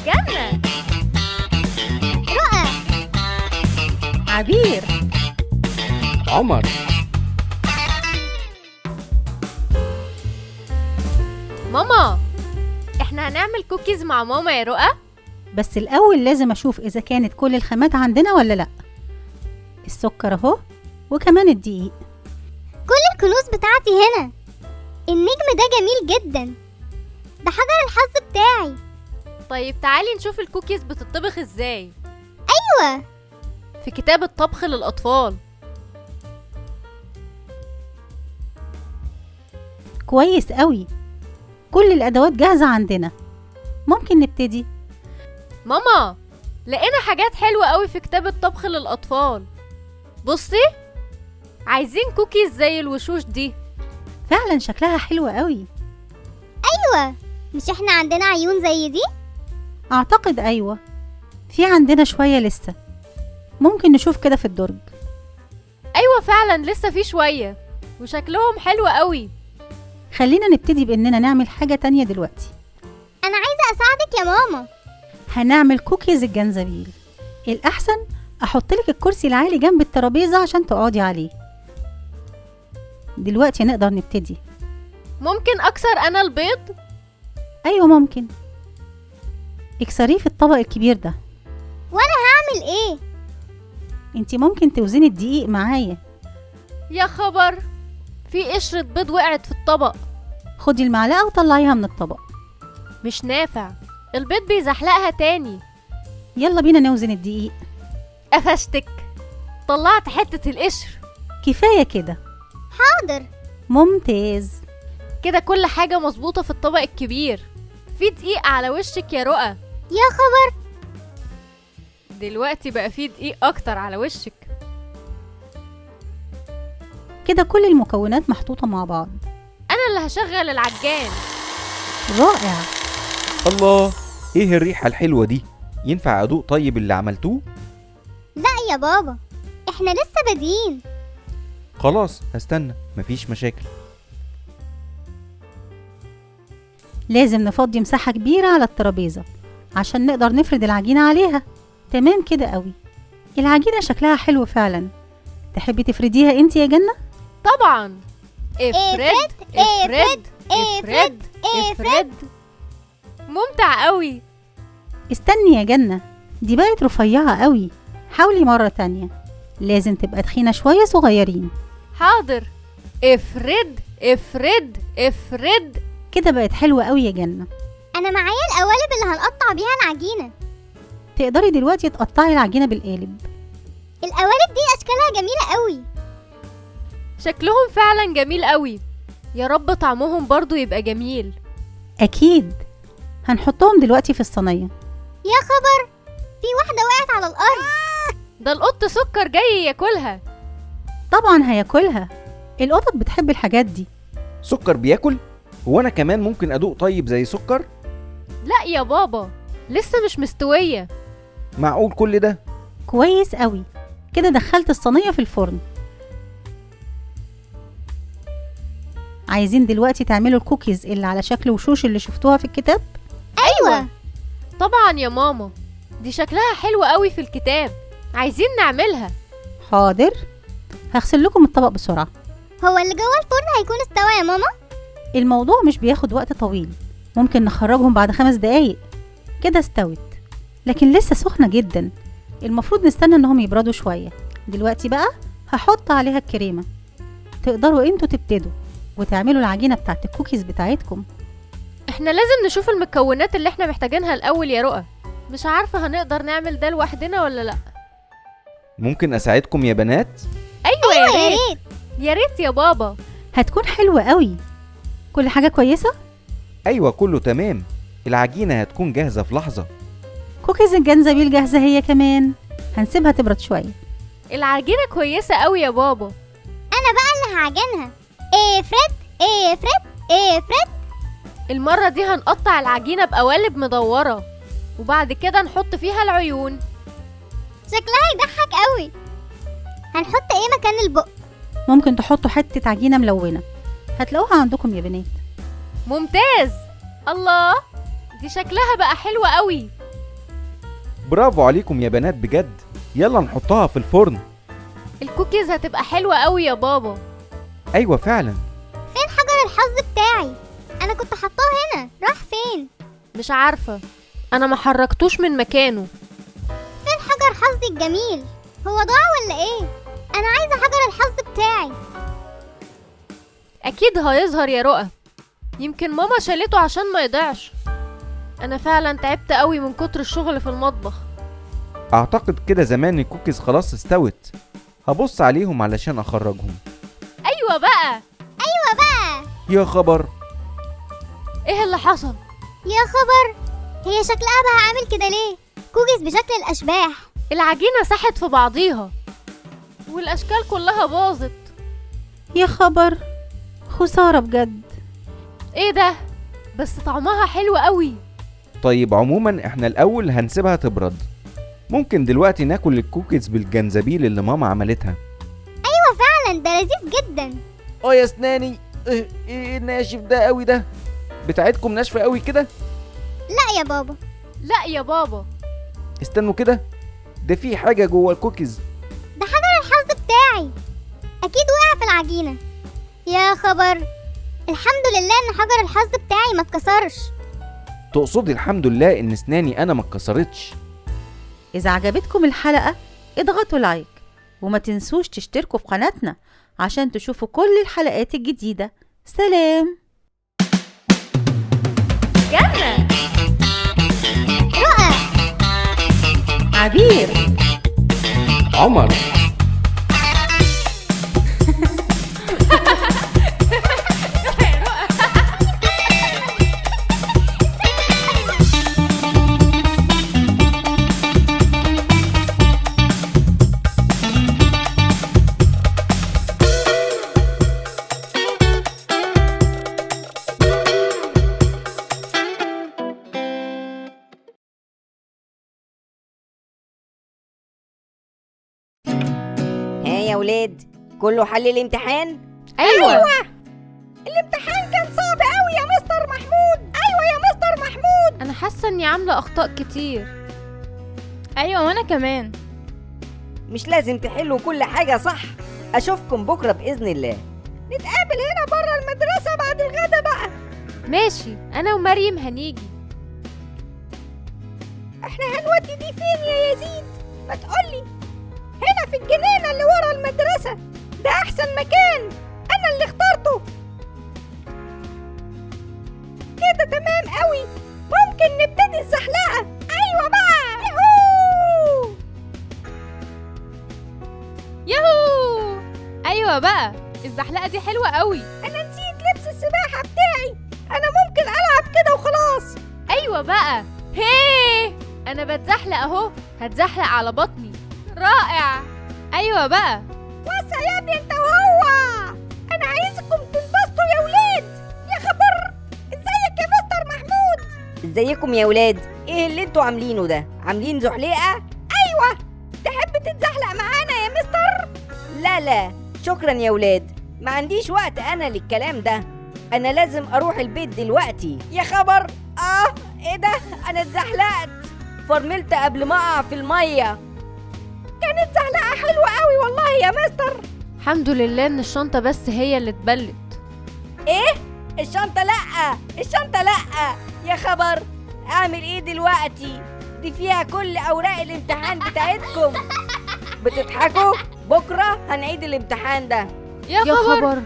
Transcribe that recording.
جنة، رؤى، عبير، عمر. ماما، احنا هنعمل كوكيز مع ماما يا رؤى. بس الأول لازم أشوف إذا كانت كل الخامات عندنا ولا لأ. السكر أهو، وكمان الدقيق. كل الكنوز بتاعتي هنا. النجم ده جميل جدا، ده حجر الحظ بتاعي. طيب تعالي نشوف الكوكيز بتطبخ ازاي. أيوة، في كتاب الطبخ للأطفال. كويس قوي، كل الأدوات جاهزة عندنا، ممكن نبتدي. ماما، لقينا حاجات حلوة قوي في كتاب الطبخ للأطفال. بصي، عايزين كوكيز زي الوشوش دي. فعلا شكلها حلو قوي. أيوة، مش احنا عندنا عيون زي دي؟ أعتقد أيوة، في عندنا شوية لسه، ممكن نشوف كده في الدرج. أيوة فعلا لسه في شوية، وشكلهم حلو قوي. خلينا نبتدي بإننا نعمل حاجة تانية دلوقتي. أنا عايزة أساعدك يا ماما. هنعمل كوكيز الجنزبيل. الأحسن أحطلك الكرسي العالي جنب الترابيزة عشان تقعدي عليه. دلوقتي نقدر نبتدي. ممكن أكسر أنا البيض؟ أيوة ممكن، اكسريه في الطبق الكبير ده. وأنا هعمل إيه؟ انتي ممكن توزني الدقيق معايا. يا خبر، في قشرة بيض وقعت في الطبق. خدي المعلقة وطلعيها من الطبق. مش نافع، البيض بيزحلقها تاني. يلا بينا نوزن الدقيق. قفشتك، طلعت حتة القشر. كفاية كده. حاضر. ممتاز، كده كل حاجة مظبوطة في الطبق الكبير. في دقيق على وشك يا رؤى. يا خبر، دلوقتي بقى في دقيق أكتر على وشك. كده كل المكونات محطوطة مع بعض. أنا اللي هشغل العجان. رائع. الله، ايه الريحة الحلوة دي؟ ينفع أدوق طيب اللي عملتوه؟ لا يا بابا، احنا لسه بادئين. خلاص هستنى، مفيش مشاكل. لازم نفضي مساحة كبيرة على الترابيزة عشان نقدر نفرد العجينة عليها. تمام كده قوي، العجينة شكلها حلو فعلا. تحبي تفرديها انت يا جنة؟ طبعا. افرد افرد افرد افرد. ممتع قوي. استني يا جنة، دي بقت رفيعة قوي، حاولي مرة تانية، لازم تبقى تخينة شوية صغيرين. حاضر. افرد افرد افرد. كده بقت حلوة قوي يا جنة. أنا معايا القوالب اللي هنقطع بيها العجينة. تقدري دلوقتي تقطعي العجينة بالقالب. القوالب دي أشكالها جميلة قوي. شكلهم فعلا جميل قوي، يا رب طعمهم برضو يبقى جميل. أكيد. هنحطهم دلوقتي في الصينية. يا خبر، في واحدة وقعت على الأرض. ده القط سكر جاي ياكلها. طبعا هياكلها، القطط بتحب الحاجات دي. سكر بياكل؟ هو أنا كمان ممكن أدوق طيب زي سكر؟ لا يا بابا، لسه مش مستوية. معقول كل ده؟ كويس قوي، كده دخلت الصينية في الفرن. عايزين دلوقتي تعملوا الكوكيز اللي على شكل وشوش اللي شفتوها في الكتاب؟ أيوة طبعا يا ماما، دي شكلها حلو قوي في الكتاب، عايزين نعملها. حاضر، هغسل لكم الطبق بسرعة. هو اللي جوه الفرن هيكون استوى يا ماما؟ الموضوع مش بياخد وقت طويل، ممكن نخرجهم بعد 5 دقايق. كده استوت، لكن لسه سخنة جدا، المفروض نستنى انهم يبردوا شوية. دلوقتي بقى هحط عليها الكريمة. تقدروا انتوا تبتدوا وتعملوا العجينة بتاعت الكوكيز بتاعتكم. احنا لازم نشوف المكونات اللي احنا محتاجينها الأول يا رؤى. مش عارفة هنقدر نعمل ده لوحدنا ولا لأ. ممكن أساعدكم يا بنات؟ أيوة يا ريت، يا ريت يا بابا. هتكون حلوة قوي. كل حاجة كويسة؟ أيوة كله تمام، العجينة هتكون جاهزة في لحظة. كوكيز الجنزبيل جاهزة هي كمان، هنسيبها تبرد شوية. العجينة كويسة قوي يا بابا. أنا بقى اللي هعجنها. افرد افرد افرد. المرة دي هنقطع العجينة بقوالب مدورة، وبعد كده نحط فيها العيون. شكلها يضحك قوي. هنحط ايه مكان البق؟ ممكن تحطوا حتة عجينة ملونة، هتلاقوها عندكم يا بنات. ممتاز. الله، دي شكلها بقى حلوة قوي. برافو عليكم يا بنات بجد. يلا نحطها في الفرن. الكوكيز هتبقى حلوة قوي يا بابا. ايوه فعلا. فين حجر الحظ بتاعي؟ انا كنت حطاه هنا، راح فين؟ مش عارفة، انا ما حركتوش من مكانه. فين حجر حظي الجميل؟ هو ضاع ولا ايه؟ انا عايزة حجر الحظ بتاعي. اكيد هيظهر يا رؤى، يمكن ماما شالته عشان ما يضيعش. انا فعلا تعبت قوي من كتر الشغل في المطبخ. اعتقد كده زمان الكوكيز خلاص استوت. هبص عليهم علشان اخرجهم. ايوه بقى، ايوه بقى. يا خبر، ايه اللي حصل؟ يا خبر، هي شكلها بقى عامل كده ليه؟ كوكيز بشكل الاشباح. العجينة ساحت في بعضيها والاشكال كلها باظت. يا خبر، خسارة بجد. ايه ده؟ بس طعمها حلو قوي. طيب عموما احنا الاول هنسيبها تبرد. ممكن دلوقتي ناكل الكوكيز بالجنزبيل اللي ماما عملتها. ايوه فعلا، ده لذيذ جدا. اه يا اسناني، ايه الناشف ده قوي؟ ده بتاعتكم ناشفة قوي كده؟ لا يا بابا، لا يا بابا. استنوا كده، ده في حاجة جوه الكوكيز. ده حجر الحظ بتاعي، اكيد وقع في العجينة. يا خبر، الحمد لله ان حجر الحظ بتاعي ما اتكسرش. تقصدي الحمد لله ان اسناني انا ما اتكسرتش. إذا عجبتكم الحلقة اضغطوا لايك، وما تنسوش تشتركوا في قناتنا عشان تشوفوا كل الحلقات الجديدة. سلام. جنة، رؤى، عبير، عمر. يا ولاد، كله حل الامتحان؟ أيوة. الامتحان كان صعب قوي يا مستر محمود. أيوة يا مستر محمود، أنا حاسة إني عاملة أخطاء كتير. أيوة وأنا كمان. مش لازم تحلوا كل حاجة صح. أشوفكم بكرة بإذن الله. نتقابل هنا برا المدرسة بعد الغدا بقى. ماشي، أنا ومريم هنيجي. احنا هنودي دي فين يا يزيد؟ ما تقولي. هنا في الجنينة اللي ورا المدرسة، ده أحسن مكان، أنا اللي اخترته. كده تمام قوي، ممكن نبتدي الزحلقة. أيوة بقى، ياهو ياهو. أيوة بقى، الزحلقة دي حلوة قوي. أنا نسيت لبس السباحة بتاعي، أنا ممكن ألعب كده وخلاص. أيوة بقى، هيه، أنا بتزحلق أهو، هتزحلق على بطني. رائع. ايوه بقى، وسع يا ابني انت وهو، انا عايزكم تنبسطوا يا ولاد. يا خبر، ازيك يا مستر محمود؟ ازيكم يا ولاد؟ ايه اللي انتوا عاملينه ده؟ عاملين زحليقه؟ ايوه، تحب تتزحلق معانا يا مستر؟ لا لا شكرا يا ولاد، ما عنديش وقت انا للكلام ده، انا لازم اروح البيت دلوقتي. يا خبر، ايه ده؟ انا اتزحلقت، فرملت قبل ما اقع في المية. كانت زحلقة حلوة قوي والله يا مستر. الحمد لله ان الشنطة بس هي اللي اتبلت. ايه؟ الشنطة؟ لأ، الشنطة لأ. يا خبر، اعمل ايه دلوقتي؟ دي فيها كل اوراق الامتحان بتاعتكم. بتضحكوا؟ بكرة هنعيد الامتحان ده. يا خبر.